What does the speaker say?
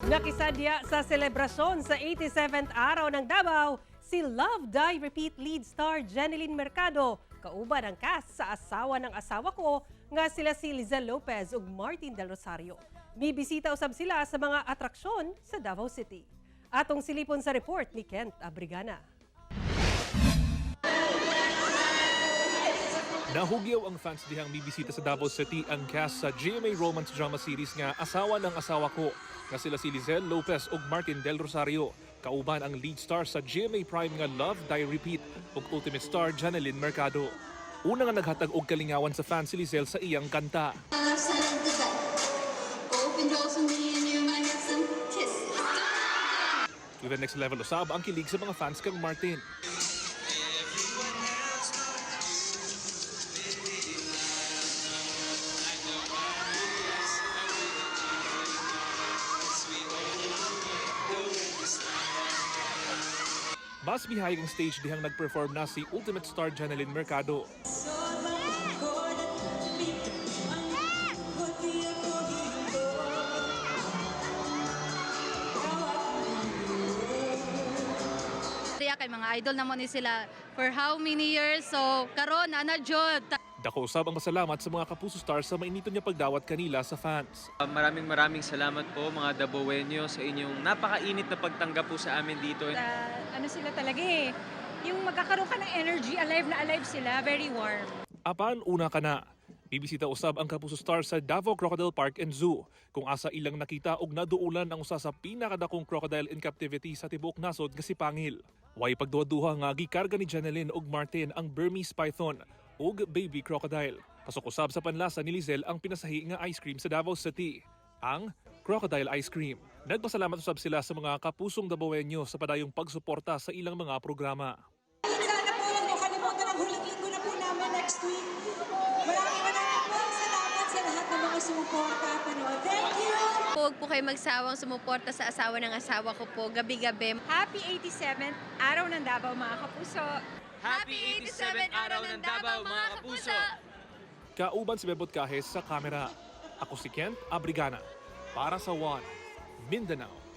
Nakisadya sa selebrasyon sa 87th Araw ng Davao, si Love, Die, Repeat lead star Jennylyn Mercado, kauban ang cast sa Asawa ng Asawa Ko nga sila si Liezel Lopez ug Martin Del Rosario. Mibisita usab sila sa mga atraksyon sa Davao City. Atong silipon sa report ni Kent Abrigana. Nahugyaw ang fans dihang mibisita sa Davao City ang cast sa GMA romance drama series nga Asawa ng Asawa Ko nga sila si Liezel Lopez ug Martin Del Rosario. Kauban ang lead star sa GMA Prime nga Love, Die, Repeat ug ultimate star Jennylyn Mercado. Una nga naghatag og kalingawan sa fans si Liezel sa iyang kanta. Left side of the bed. Open doors for me and you might get some kisses. To the next level usab ang kilig sa mga fans kang Martin. Mas mihayag ang stage dihang nag-perform na si Ultimate Star Jennylyn Mercado. Kaya kay mga idol namo ni sila for how many years. So karon ana jud. Dako usab ang pasalamat sa mga Kapuso stars sa mainiton niya pagdawat kanila sa fans. Maraming maraming salamat po, mga Dabawenyo, sa inyong napakainit na pagtanggap po sa amin dito. Ano sila talaga eh, yung magkakaroon ka ng energy, alive na alive sila, very warm. Apan una ka na. Bibisita usab ang Kapuso Star sa Davao Crocodile Park and Zoo kung asa ilang nakita og naduulan ang usa sa pinakadakong crocodile in captivity sa tibuok nasod nga si Pangil. Way pagduha-duha nga gikarga ni Jennylyn og Martin ang Burmese python ug baby crocodile. Pasok usab sa panlasa ni Liezel ang pinasahi nga ice cream sa Davao City, ang Crocodile Ice Cream. Nagpasalamat usab sila sa mga kapusong Dabawenyo sa padayong pagsuporta sa ilang mga programa. Sana po huwag niyo kalimutan ang huling linggo na po namin next week. Maraming maraming po salamat sa lahat ng mga sumuporta at panood. Thank you! Huwag po kayo magsawang sumuporta sa Asawa ng Asawa Ko po gabi-gabi. Happy 87th Araw ng Davao, mga Kapuso! Happy 87th Araw ng Davao, mga Kapuso! Kauban si Bebot Cajes sa kamera. Ako si Kent Abrigana. Para sa One, Mindanao.